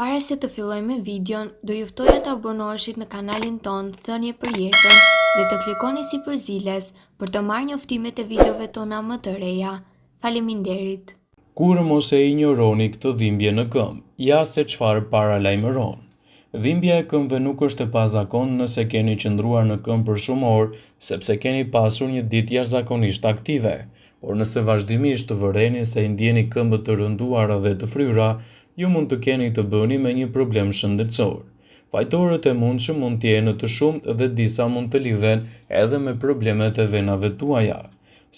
Para se të fillojmë me videon, do ju ftoja të abonoheshit në kanalin tonë Thënie për Jetën dhe të klikoni sipër ziles për të marrë njoftimet e videove tona më të reja. Faleminderit! Kurrë mos e injoroni këtë dhimbje në këmbë, ja se çfarë paralajmëron. Dhimbja e këmbëve nuk është e pazakontë nëse keni qëndruar në këmbë për shumë orë, sepse keni pasur një ditë jashtëzakonisht aktive. Por nëse vazhdimisht vëreni se i ndjeni këmbët të rënduara dhe të fryra, ju mund të keni të bëni me një problem shëndetësor. Fajtorët e mundshëm mund të jenë të shumtë dhe disa mund të lidhen edhe me problemet e venave tuaja.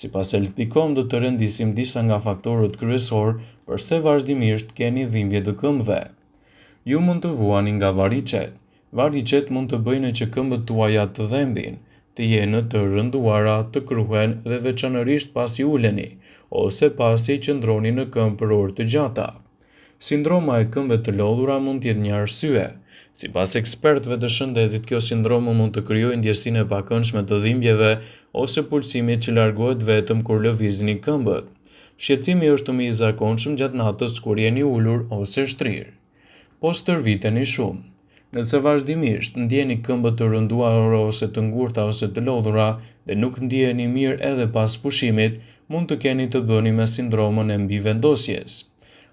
Sipas Health.com do të rendisim disa nga faktorët kryesorë përse vazhdimisht keni dhimbje të këmbëve. Ju mund të vuani nga variçet. Variçet mund të bëjnë që këmbët tuaja të dhembin, të jenë të rënduara, të kruhen dhe veçanërisht pasi uleni, ose pasi qëndroni në këmbë për orë të gjata. Sindroma e këmbëve të lodhura mund të jetë një arsye. Sipas ekspertëve të shëndetit, kjo sindromë mund të krijojë ndjesinë e pakëndshme të dhimbjeve ose pulsimit që largohet vetëm kur lëvizni këmbët. Shqetësimi është më i zakonshëm gjatë natës kur jeni ulur ose shtrirë. Po stërviteni shumë. Nëse vazhdimisht ndjeni këmbët të rënduara ose të ngurta ose të lodhura dhe nuk ndiheni mirë edhe pas pushimit, mund të keni të bëni me sindromën e mbivendosjes.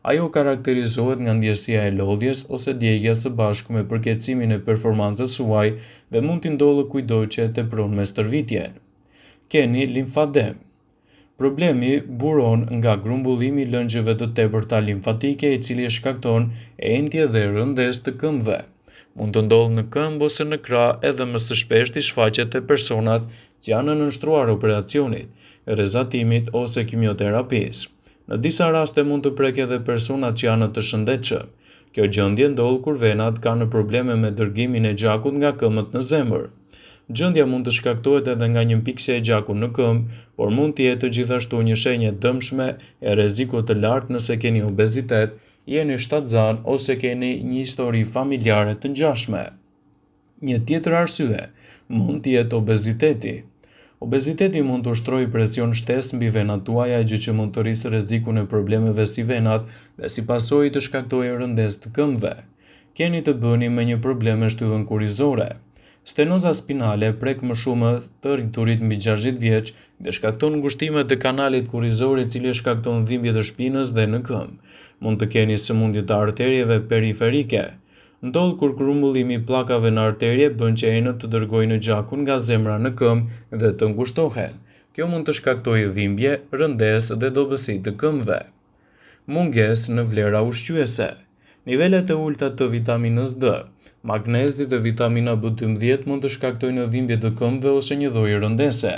Ajo karakterizohet nga ndjesia e lodhjes ose djegia së bashku me përkeqësimin e performancës suaj dhe mund t'i ndodhë kujtdo që e tepron me stërvitjen. Keni limfademë. Problemi buron nga grumbullimi i lëngjeve të tepërta limfatike i cili shkakton enjtje dhe rëndesë të këmbëve. Mund të ndodhë në këmbë ose në krah edhe më së shpeshti shfaqet te personat që janë nënshtruar operacionit, rrezatimit ose kimioterapisë. Në disa raste mund të prekë edhe personat që janë të shëndetshëm. Kjo gjendje ndodh kur venat kanë probleme me dërgimin e gjakut nga këmbët në zemër. Gjendja mund të shkaktohet edhe nga një mpiksje e gjakut në këmbë, por mund të jetë gjithashtu një shenjë e dëmshme e rrezikut të lartë nëse keni obezitet, jeni shtatzanë ose keni një histori familjare të ngjashme. Një tjetër arsye mund të jetë obeziteti. Obeziteti mund të ushtrojë presion shtesë mbi venat tuaja, gjë që mund të rrisë rrezikun e problemeve si venat dhe si pasojë të shkaktojë rëndesë të këmbëve. Keni të bëni me një problem me shtyllën kurrizore. Stenoza spinale prek më shumë të rriturit mbi 60 vjeç dhe shkakton ngushtime të kanalit kurrizor i cili shkakton dhimbje të shpinës dhe në këmbë. Mund të keni sëmundje të arterieve periferike. Ndodh kur grumbullimi i pllakave në arterie bën që enët të dërgojnë gjakun nga zemra në këmbë dhe të ngushtohen. Kjo mund të shkaktojë dhimbje, rëndesë dhe dobësi të këmbëve. Mungesë në vlera ushqyese. Nivelet e ulëta të vitaminës D, magnezit dhe vitamina B12 mund të shkaktojnë dhimbje të këmbëve ose një lloj rëndese.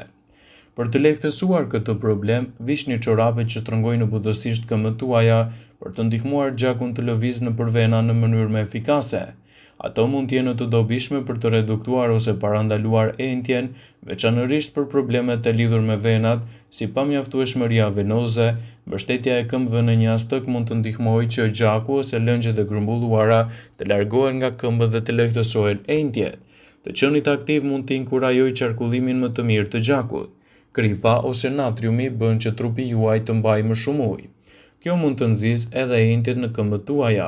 Për të lehtësuar këtë problem, vishni çorape që shtrëngojnë butësisht këmbët tuaja për të ndihmuar gjakun të lëvizë nëpër vena në mënyrë më efikase. Ato mund të jenë të dobishme për të reduktuar ose parandaluar enjtjen, veçanërisht për problemet e lidhur me venat, si pamjaftueshmëria venoze. Mbështetja e këmbëve në një jastëk mund të ndihmojë që gjaku ose lëngjet e grumbulluara të largohen nga këmbët dhe të lehtësohen enjtjet. Të qenit aktiv mund të inkurajojë qarkullimin më të mirë të gjakut. Kripa ose natriumi bën që trupi juaj të mbajë më shumë ujë. Kjo mund të nxisë edhe enjtjet në këmbët tuaja.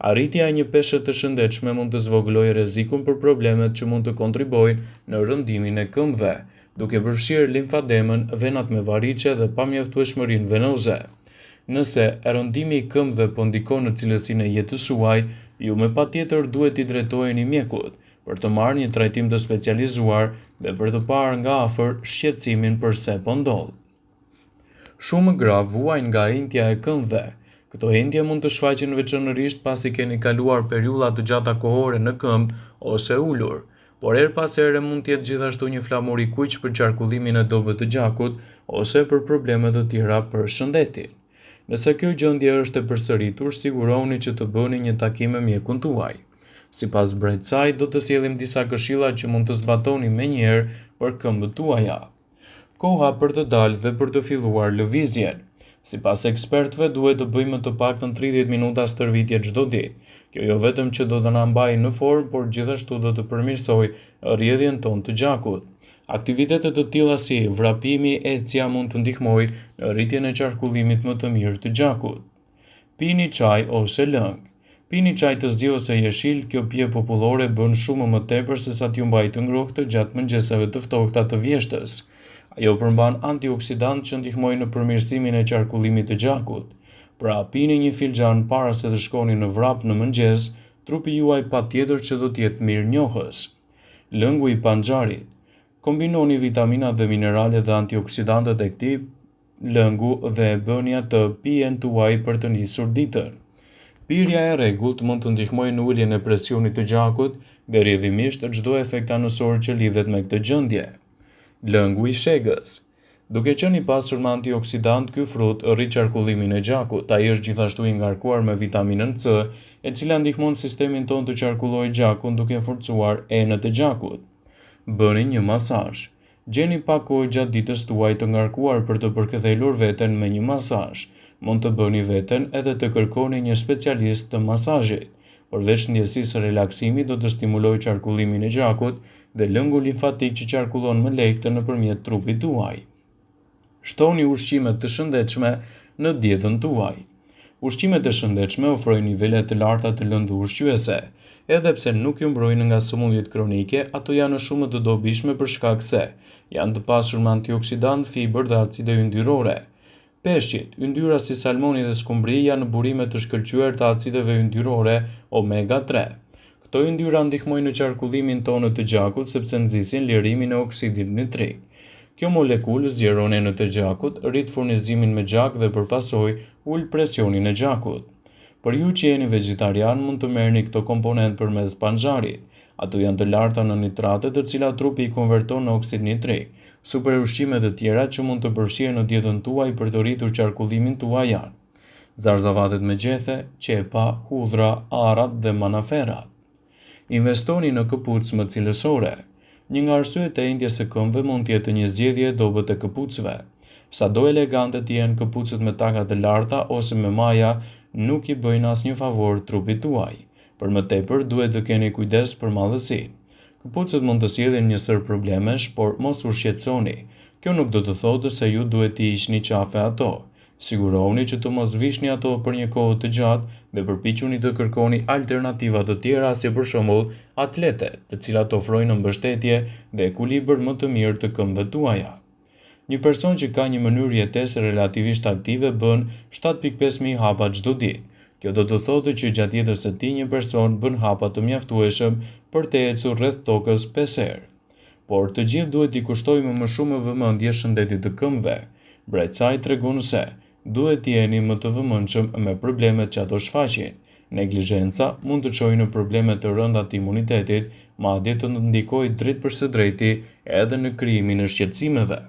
Arritja e një peshe të shëndetshme mund të zvogëlojë rrezikun për problemet që mund të kontribuojnë në rëndimin e këmbëve, duke përfshirë limfademën, venat me variçe dhe pamjaftueshmërinë venoze. Nëse rëndimi i këmbëve po ndikon në cilësinë e jetës suaj, ju me patjetër duhet t'i drejtoheni mjekut, për të marrë një trajtim të specializuar dhe për të parë nga afër shqetësimin përse po ndodh. Shumë gra vuajnë nga enjtja e këmbëve. Këto enjtje mund të shfaqen veçanërisht pasi keni kaluar periudha të gjata kohore në këmbë ose ulur. Por herë pas here mund të jetë gjithashtu një flamur i kuq për qarkullimin e dobët të gjakut ose për probleme të tjera për shëndetin. Nëse kjo gjendje është e përsëritur, sigurohuni që të bëni një takim me mjekun tuaj. Sipas Brightside do të sjellim disa këshilla që mund të zbatoni menjëherë për këmbët tuaja. Koha për të dalë dhe për të filluar lëvizjen. Sipas ekspertëve, duhet të bëjmë të paktën 30 minuta stërvitje çdo ditë. Kjo jo vetëm që do të na mbajë në formë, por gjithashtu do të përmirësojë rrjedhjen tonë të gjakut. Aktivitete të tilla si vrapimi, ecja mund të ndihmojë në rritjen e qarkullimit më të mirë të gjakut. Pini çaj ose lëng. Pini çaj të zi ose jeshil, kjo pije popullore bën shumë më tepër sesa t'ju mbajë të ngrohtë gjatë mëngjeseve të ftohta të vjeshtës. Ajo përmban antioksidantë që ndihmojnë në përmirësimin e qarkullimit të gjakut. Pra, pini një filxhan para se të shkoni në vrap në mëngjes, trupi juaj patjetër që do të jetë mirënjohës. Lëngu i panxharit. Kombinoni vitaminat dhe mineralet dhe antioksidantët e këtij lëngu dhe e bëni atë pijen tuaj për të nisur ditën. Pirja e rregullt mund të ndihmojë në uljen e presionit të gjakut dhe rrjedhimisht çdo efekt anësor që lidhet me këtë gjendje. Lëngu i shegës. Duke qenë i pasur me antioksidantë, ky frut rrit qarkullimin e gjakut. Ai është gjithashtu i ngarkuar me vitaminën C, e cila ndihmon sistemin tonë të qarkullojë gjakun duke forcuar enët e gjakut. Bëni një masazh. Gjeni pak kohë gjatë ditës tuaj të ngarkuar për të përkëdhelur veten me një masazh. Mund të bëni veten edhe të kërkoni një specialist të masazhit. Përveç ndjesisë së relaksimit do të stimulojë qarkullimin e gjakut dhe lëngun limfatik që qarkullon më lehtë nëpërmjet trupit tuaj. Shtoni ushqime të shëndetshme në dietën tuaj. Ushqimet e shëndetshme ofrojnë nivele të larta të lëndëve ushqyese. Edhe pse nuk ju mbrojnë nga sëmundjet kronike, ato janë shumë të dobishme për shkak se janë të pasur me antioksidantë, fibër dhe acide yndyrore. Peshqit, yndyra si salmoni dhe skumbri janë burime të shkëlqyer të acideve yndyrore omega 3. Këto yndyra ndihmojnë në qarkullimin tonë të gjakut sepse nxisin lirimin e oksidit nitrik. Kjo molekulë zgjeron enët e gjakut, rrit furnizimin me gjak dhe për pasojë ul presionin e gjakut. Për ju që jeni vegjetarian mund të merrni këto komponentë përmes panxharit. Ato janë të larta në nitrate të cilat trupi i konverton në oksid nitrik. Superushqime të tjera që mund të përfshihen në dietën tuaj për të rritur qarkullimin tuaj janë zarzavatet me gjethe, qepa, hudhra, arrat dhe manaferrat. Investoni në këpucë më cilësore. Një nga arsyet e enjtjes së këmbëve mund të jetë një zgjedhje e dobët e këpucëve. Sado elegante të jenë këpucët me taka të larta ose me maja, nuk i bëjnë asnjë favor trupit tuaj. Për më tepër, duhet të keni kujdes për madhësinë. Këpucët mund të sjellin një sërë problemesh, por mos u shqetësoni. Kjo nuk do të thotë se ju duhet t'i hiqni qafe ato. Sigurohuni që të mos vishni ato për një kohë të gjatë dhe përpiquni të kërkoni alternativa të tjera si për shembull atlete, të cilat ofrojnë mbështetje dhe ekuilibër më të mirë të këmbëve tuaja. Një person që ka një mënyrë jetese relativisht aktive bën 7.5 mijë hapa çdo ditë. Kjo do të thotë që gjatë jetës së tij një person bën hapa të mjaftueshëm për të ecur rreth tokës 5 herë. Por të gjithë duhet t'i kushtojmë më shumë vëmendje shëndetit të këmbëve. Brightside tregon se duhet të jeni më të vëmendshëm me problemet që ato shfaqin. Neglizhenca mund të çojë në probleme të rënda të imunitetit, madje të ndikojë drejtpërsëdrejti edhe në krijimin e shqetësimeve.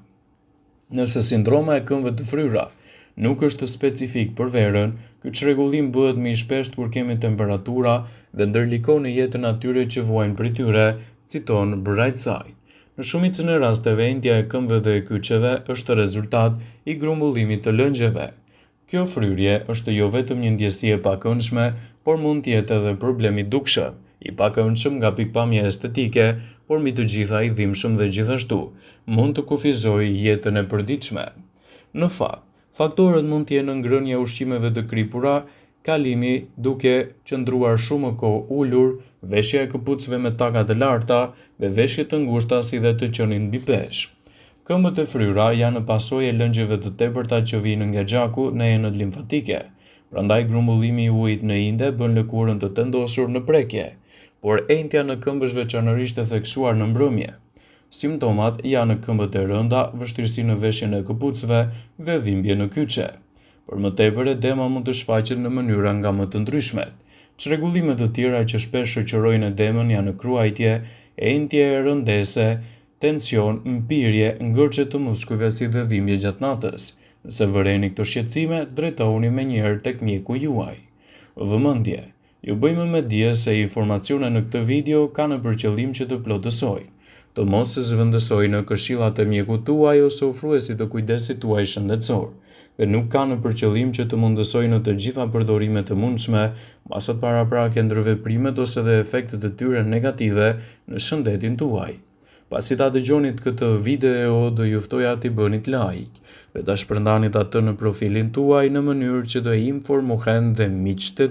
Nëse sindroma e këmbëve të fryra nuk është specifik për verën, ky çrregullim bëhet më i shpeshtë kur kemi temperatura dhe ndërlikon në jetën e atyre që vuajnë prej tyre, citon Brightside. Në shumicën e rasteve, enjtja e këmbëve dhe e kyçeve është rezultat i grumbullimit të lëngjeve. Kjo fryrje është jo vetëm një ndjesi e pakëndshme, por mund të jetë edhe problem i dukshëm, i pakëndshëm nga pikëpamja estetike, por mbi të gjitha i dhimbshëm dhe gjithashtu mund të kufizojë jetën e përditshme. Në fakt, faktorët mund të jenë ngrënia e ushqimeve të kripura, kalimi duke qëndruar shumë kohë ulur, veshja e këpucëve me taka të larta dhe veshje të ngushta si dhe të qenit mbi peshë. Këmbët e fryra janë pasojë e lëngjeve të tepërta që vijnë nga gjaku në enët limfatike. Prandaj grumbullimi i ujit në inde bën lëkurën të tendosur në prekje. Por enjtja në këmbë është veçanërisht e theksuar në mbrëmje. Simptomat janë këmbët e rënda, vështirësi në veshjen e këpucëve dhe dhimbje në kyçe. Për më tepër, edema mund të shfaqet në mënyra nga më të ndryshmet. Çrregullime të tjera që shpesh shoqërojnë edemën janë kruajtje, enjtje e rëndese, tension, mpirje, ngërçe të muskujve si dhe dhimbje gjatë natës. Nëse vëreni këto shqetësime, drejtohuni menjëherë tek mjeku juaj. Vëmendje! Ju bëjmë me dije se informacionet në këtë video kanë për qëllim që të plotësojnë, të mos zëvendësojnë këshillat e mjekut tuaj ose ofruesit të kujdesit tuaj shëndetësor, dhe nuk kanë për qëllim që të mundësojnë të gjitha përdorimet e mundshme, masat paraprake, ndërveprimet ose dhe efektet e tyre negative në shëndetin tuaj. Pasi ta dëgjonit këtë video, do ju ftoja t'i bënit like dhe ta shpërndanit atë në profilin tuaj në mënyrë që të informohen dhe miqtë.